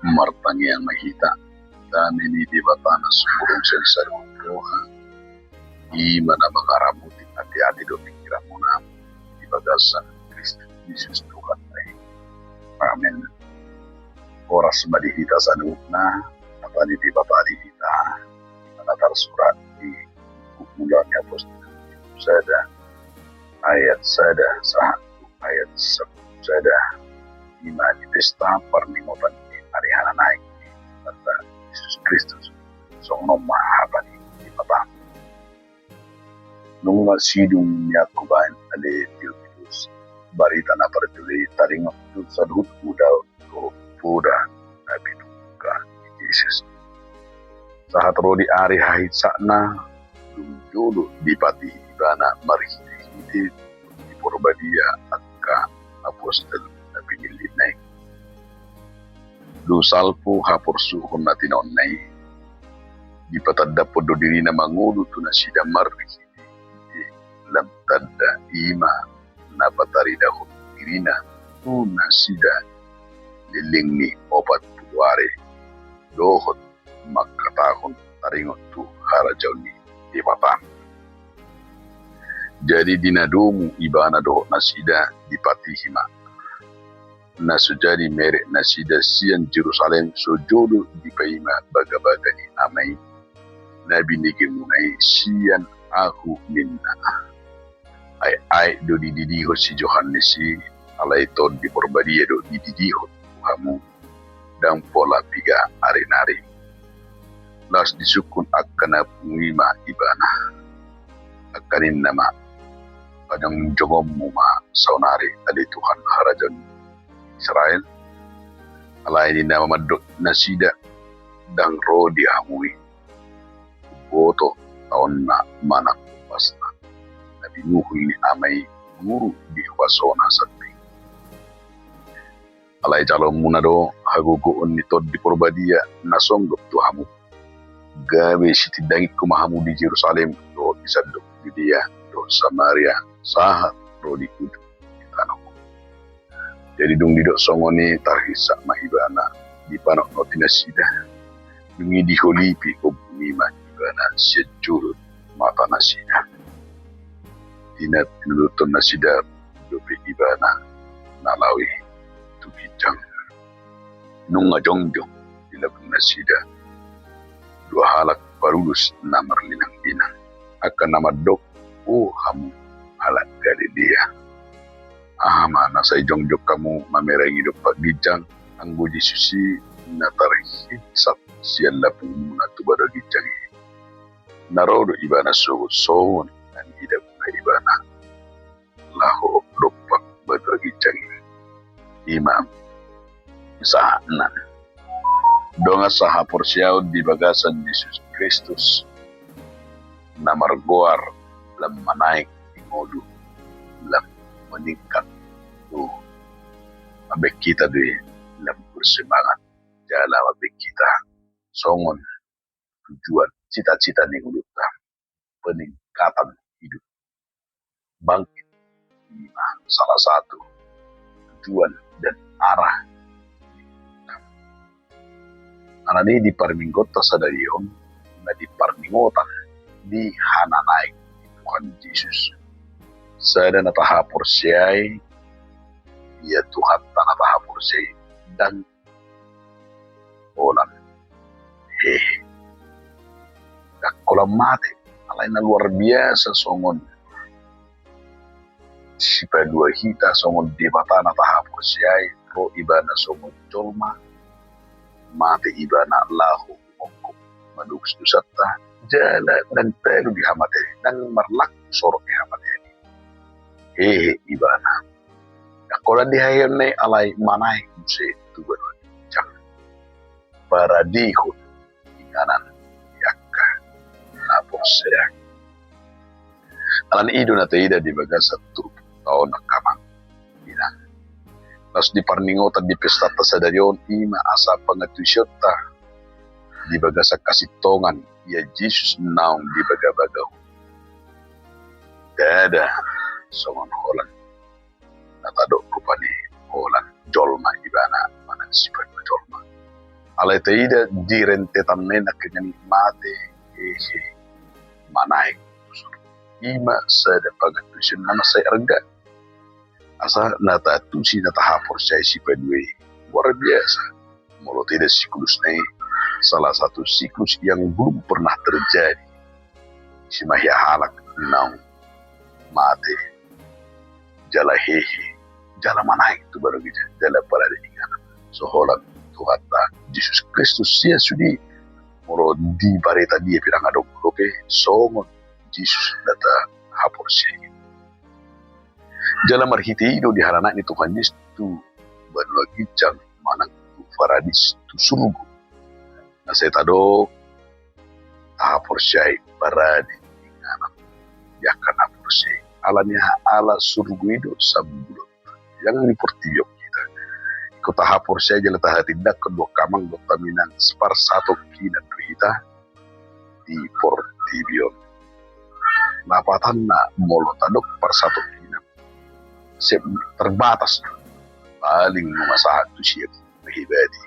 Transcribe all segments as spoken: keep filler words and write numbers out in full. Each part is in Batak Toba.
Martangiang ma hita. Dame ni Debata na sumurung sian saluhut roha, i ma na mangaramoti ateate dohot pingkiranmuna di bagasan Kristus Jesus Tuhanta i. Amen. Horas ma di hita saluhutna. Hata ni Debata di hita na tarsurat di Buku Ulaon ni Apostel, sada, ayat sada sahat tu ayat sampulu sada, i ma di pesta parningotan ni ari Hananaek ni Tuhanta Jesus Kristus. Songon on ma hata ni Debata. Nunga sidung nian hubaen, ale Teofilus, barita na parjolo i taringot tu saluhut ulaon dohot poda na pinungka ni Jesus. Sahat ro di ari hahinsatna, dung jolo dipatih ibana marhitehite Tondi Porbadia angka apostel na pinillitna i. Dung salpu haporsuhon na tinaonna i, dipatandahon do dirina mangolu tu nasida marhitehite lam tanda, i ma na pataridahon dirina tu nasida leleng ni opat pulu ari, dohot mangkatahon taringot tu harajaon ni Debata. Jadi di na domu ibana dohot nasida dipatih ma, na so jadi merek nasida sian Jerusalem so jolo dipaima bagabaga ni Ama i na binegemuna i sian ahu, ninna. Aek-aek do dididihon si Johannes i, alai Tondi Porbadia do dididihon tu hamu, ndang pola piga ari nari. Laos disungkun angka na pungu i ma ibana, angka ninna ma, pajongjongonmu ma saonari, ale Tuhan harajaon Israel. Alai ninna ma mandok nasida, ndang ro di hamu i, huboto taonna manang ombasna, na binuhul ni Ama i guru di huasona sandiri. Alai jalonmuna do hagogoon ni Tondi Porbadia na songgop tu hamu, gabe sitindangingku ma hamu di Jerusalem dohot di sandok Judea dohot Samaria, sahat ro di ujung ni tano on. Jadi dung didok songon i, tarhinsat ma ibana, dipanotnoti nasida. Dung i diholipi ombun i ma ibana sian jolo mata nasida. Di na tinuduthon nasida dope ibana na laho i tu ginjang. Nunga jongjong di lambung nasida dua halak parulus na marlinanglinang, angka na mandok, O hamu halak Galilea, aha ma na sai jongjong hamu mamerengi dompak ginjang? Anggo Jesus i na tarhinsat sian lambungmuna tu banua ginjang i, na ro do ibana sogot songon na niidamuna ibana laho dompak banua ginjang i. I ma sahatna. Dongan sahaporseaon di bagasan Jesus Kristus, na margoar lam manaek di ngolu, lam meningkat tu, mambaen hita do i lam bersemangat jala mambaen hita songon tujuan, cita-cita ni ngolunta, peningkatan hidup, bangkit. I ma salah satu tujuan dan arah. Alani i di parmingguonta sadari on, na di parningotan di Hananaek ni Tuhan Jesus, sada na tahaporseai, ia Tuhanta na tahaporseai, ndang holan hehe, ndang holan mate. Alai na luar biasa songon sipalua hita, songon Debata na tahaporseai, ro ibana songon jolma, mate ibana laho manggohi manobus dosanta, jala ndang talu di hamatean i, ndang marlaku sorok di hamatean i. Hehe ibana. Ndang holan di haheheonna i, alai manaek muse tu banua ginjang. Paradehon inganan ni angka na porsea. Alani i do na taida di bagasan turpukta on, angka amang inang. Laos di parningotan di pestanta sadari on, i ma asa pangantusionta di bagasan hasintongan, ia Jesus naung di bagabaga on. Ndada songon holan na tadok rupani holan jolma ibana manang sipalua jolma. Alai taida di rentetanna i nangkiningan i mate, hehe, manaek tu surgo. I ma sada pangantusion na mansai arga. Asa na taantusi na tahaporseai sipaduahon i luar biasa. Molo taida siklusna i, salah satu siklus yang belum pernah terjadi. Isi ma hea halak naung mate, jala hehe, jala manaek tu banua ginjang, jala parade inganan. So holan Tuhanta Jesus Kristus, sia sude molo dibarita dia pe ndang adong dope songon Jesus na tahaporseai. Jala marhite i do dihananaek ni Tuhan Jesus tu banua ginjang manang tu paradis, tu surgo. Na sai tadok, tahaporseai parade inganan di angka na porsea i. Alani aha? Ala surgo i do sambulut. Ndang di portibi on hita. Ingkon tahaporseai jala tahatindangkon do angka amang dohot inang, parsatongkinan do hita di portibi on. Lapatanna molo tadok parsatongkinan, sip, terbatas. Paling nunga sahat tu sian na hibati.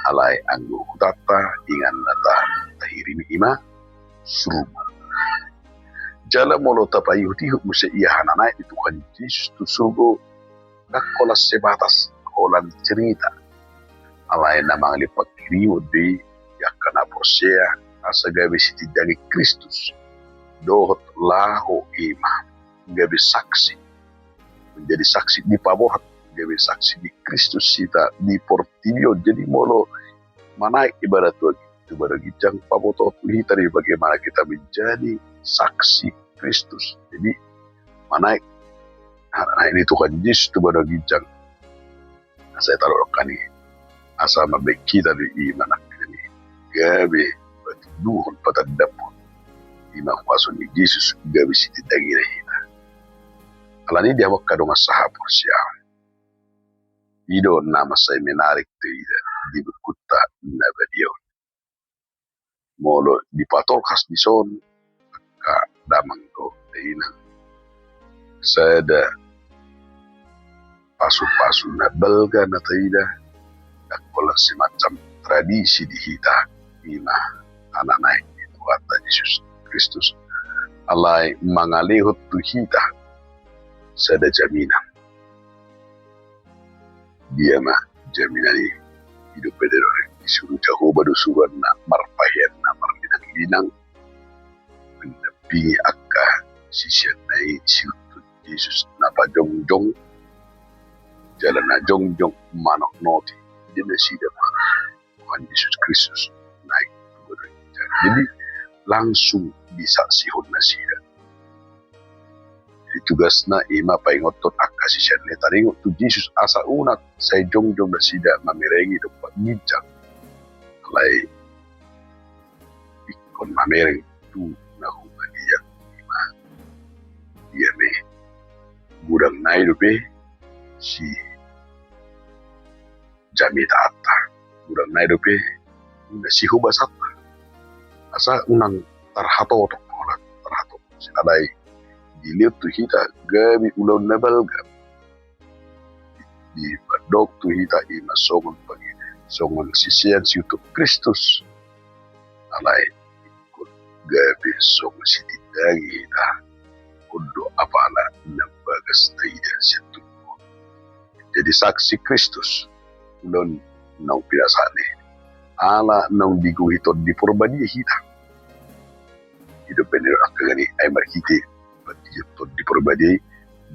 Alai anggo hutanta, inganan na tahirim i ma surgo. Jala molo tapaihutihut muse ia hananaek ni Tuhan Jesus tu surgo, ndang holan sebatas holan cerita. Alai na mangalehon panghirimon do i di angka na porsea, asa gabe sitindangi Kristus. Dohot laho i ma gabe saksi, menjadi saksi, dipabohot gabe saksi ni Kristus hita di portibi on. Jadi molo manaek iba tu banua ginjang, pabotohon tu hita do i bagaimana kita menjadi saksi Kristus. Jadi manaek, manaek ni Tuhan Jesus tu banua ginjang, asa i tadok nangkin i, asa mambahen hita do i ma nangkin i gabe patunduhon, patandaphon i ma huaso ni Jesus gabe sitindangina hita. Alani i di hamu angka dongan sahaporseaon, i do na mansai menarik taida di bukunta na badia on. Molo dipatolhas dison, angka damang dohot dainang, sada pasupasu na balga na taida, ndang holan semacam tradisi di hita, i ma hananaek ni Tuhanta Jesus Kristus. Alai mangalehon tu hita sada jaminan. Dia ma jaminan i? I do pe didok, disuru Jahowa do suruanna marpahean na marlinanglinang, mandampingi angka siseanna i sihuthon Jesus na pajongjong, jala na jongjong manotnoti di nasida ma Tuhan Jesus Kristus naek tu banua ginjang. Jadi langsung disaksihon nasida. Jadi tugasna i ma paingothon angka siseanna i taringot tu Jesus asa unang sai jongjong nasida mamerengi dompak ginjang. Alai ingkon mamereng tu na humaliang i ma. Ia me, godang nai dope si jamitaanta. Godang nai dope na sihobasanta. Asa unang tarhatoto, unang tarhatoto. Alai dilehon tu hita gabe ulaon na balga. Dipandok tu hita i ma songon pagi, songon sisean sihuthon Kristus. Alai gabe songon sitindangi hita. On do apala na bagas taida sian tubu on. Jadi saksi Kristus, ulaon naung pinasahat i, ala naung digohi Tondi Porbadia hita. I do pe na didok angka dongan i, ai marhite pandidion Tondi Porbadia i,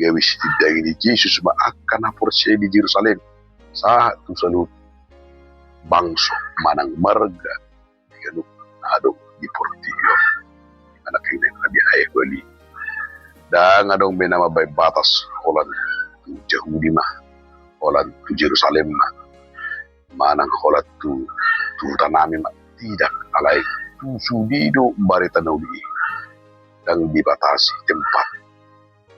gabe sitindangi ni Jesus ma angka na porsea di Jerusalem, sahat tu saluhut bangso manang marga di ganup na adong di portibi on. Anak inang na dihae bali, ndang adong be na mambahen batas, holan tu Jahudi ma, holan tu Jerusalem ma, manang holan tu, tu huta nami ma. Tidak, alai tu sude do barita na uli i. Ndang dibatasi tempat.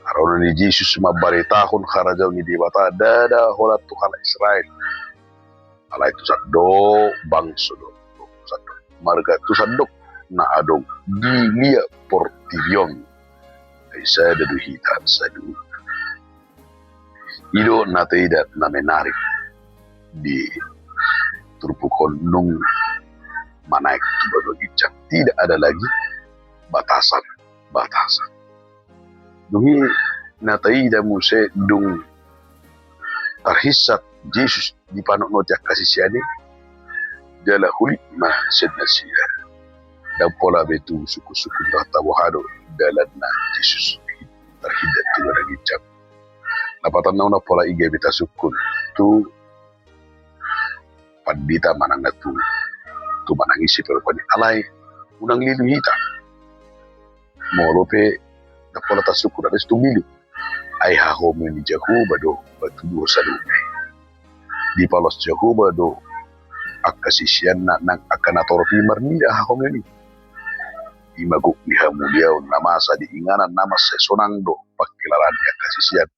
Haroro ni Jesus mambaritahon harajaon ni Debata ndada holan tu halak Israel. Alai tu sandok bangso do, tu sandok marga, tu sandok na adong di liat portibi on. Ai sada do hita saluhutna. I do na taida na menarik di turpuk on nunga manaek tu banua ginjang. Tidak ada lagi batasan-batasan. Dung i na taida muse dung tarhinsat Jesus dipanotnoti angka sisean i, jala hulit ma sian nasida. Ndang pola be tu sungkun-sungkun do hata boha do dalanna Jesus tarhindat tu banua ginjang. Lapatanna unang pola i gabe tasungkun tu pandita manang na tu, tu manang ise pe rupani, alai unang lilu hita. Molo pe ndang pola tasungkun, alai tung lilu. Ai hahomion ni Jahowa do patuduhon saluhutna i. Dipaloas Jahowa do angka siseanna nang angka natorop i marnida hahomion i. Ima gok ni hamuliaon na masa di inganan na mansai sonang do pangkilalaan ni angka sisean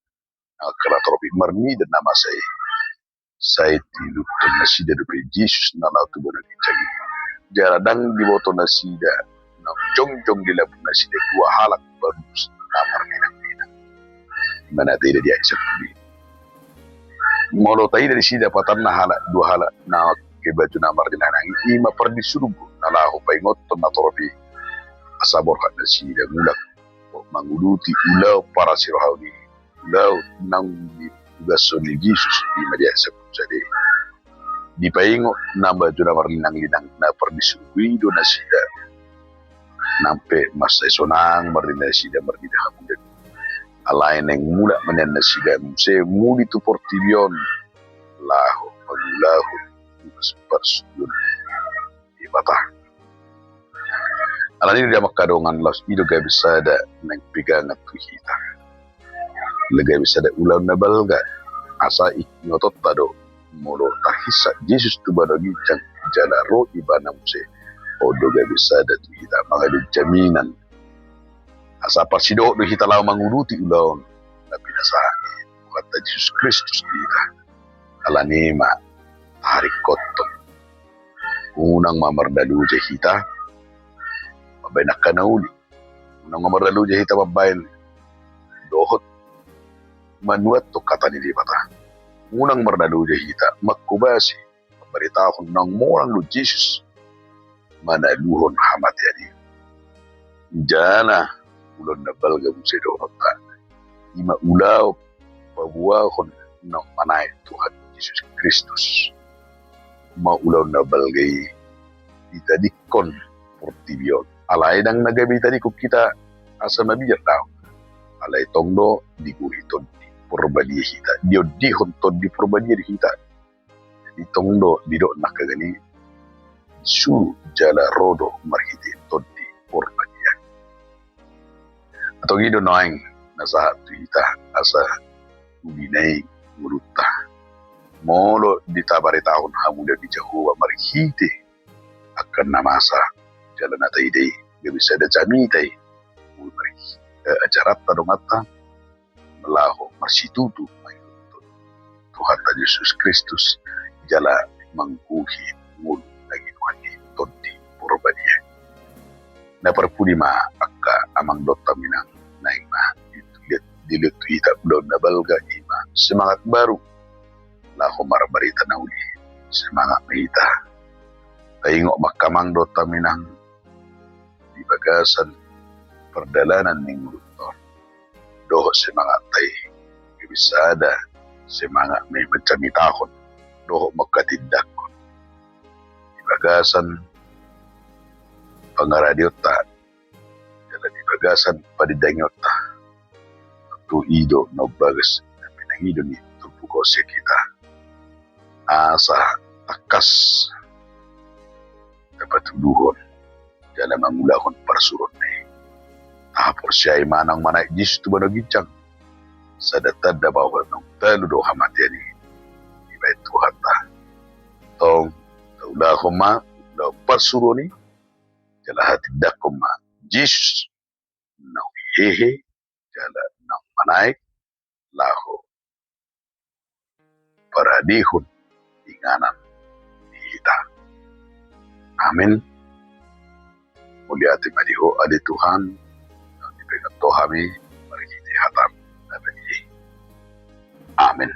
nang angka natorop i marnida na masa i. Sai diiluthon nasida dope Jesus na laho tu banua ginjang i. Jala ndang diboto nasida naung jongjong di lambung nasida dua halak barubus na marlinang-linang. Ima na taida di ayat sampulu i. Molo taida disi lapatanna halak, dua halak na make baju na marlinang-linang i, ima pardisurgo na laho paingothon natorop i. Asa borhat nasida mulak manguduti ulaon parasi roha i. Ulaon naung ditugashon ni Jesus, ima di ayat sampulu sada i. Dipaingot na baju na marlinang-linang na pardisurgo i do nasida. Nang pe mansai sonang marnida nasida marnida hamuliaon i, alai naeng mulak ma nian nasida muse muli tu portibi on laho mangulahon tugas parsuruon ni Debata. Alani i do amang angka dongan, laos i do gabe sada naeng pegangan tu hita. Gabe sada ulaon na balga, asa ingotonta do molo tarhinsat Jesus tu banua ginjang jala ro ibana muse, on do gabe sada tu hita mangalehon jaminan. Asa parsidohot do hita laho manguduti ulaon na pinasahat ni Tuhanta Jesus Kristus tu hita. Alani i ma taringkothon. Unang ma mardaluja hita mambahen angka na uli. Unang ma mardaluja hita mambahen dohot manuathon hata ni Debata. Unang mardaluja hita manghobasi, mambaritahon naung monang do Jesus manaluhon hamatean i. Jala ulaon na balga muse dohononta, ima ulaon paboahon naung manaek Tuhan Jesus Kristus. Ma ulaon na balga i ditadingkon portibi on. Alai ndang na gabe ditadingkon hita asa mabiar do. Alai tong do digohi Tondi Porbadia hita, diondihon Tondi Porbadia do hita. Jadi tong do didok na hagabeon i, disuru jala ro do marhite Tondi Porbadia. Antong i do nuaeng na sahat tu hita asa uli nai ngolunta. Molo ditabaritahon hamuliaon ni Jahowa marhite angka na masa jala na taida i, gabe sada jamita i. Molo marhite, eh, ajaranta donganta laho marsitutu mangihuthon Tuhanta Jesus Kristus jala manggohi ngolu na ginuan ni Tondi Porbadia. Na parpudi ma angka amang dohot inang, naeng ma diliat, diliat tu hita ulaon na balga, ima semangat baru laho marbarita na uli. Semangat ma hita. Taingot ma angka amang dohot inang, di bagasan pardalanan ni ngolunta on dohot semanganta i, gabe sada semangat ma i manjamitahon dohot manghatindanghon di bagasan pangaradeonta jala di bagasan padindangionta. Tontu i do na umbagas na pinangido ni turpuk on sian hita, asa tangkas tapatuduhon jala mangulahon parsuruonna i. Tahaporseai ma naung manaek Jesus tu banua ginjang, sada tanda bahwa naung talu do hamatean i dibahen Tuhanta. Tong taulahon ma ulaon parsuruon i, jala hatindanghon ma Jesus naung hehe jala naung manaek laho paradehon inganan ni hita. Amin. Mauliate ma di Ho ale Tuhan, naung dipegang Ho hami marhite hataM na badia i. Amin.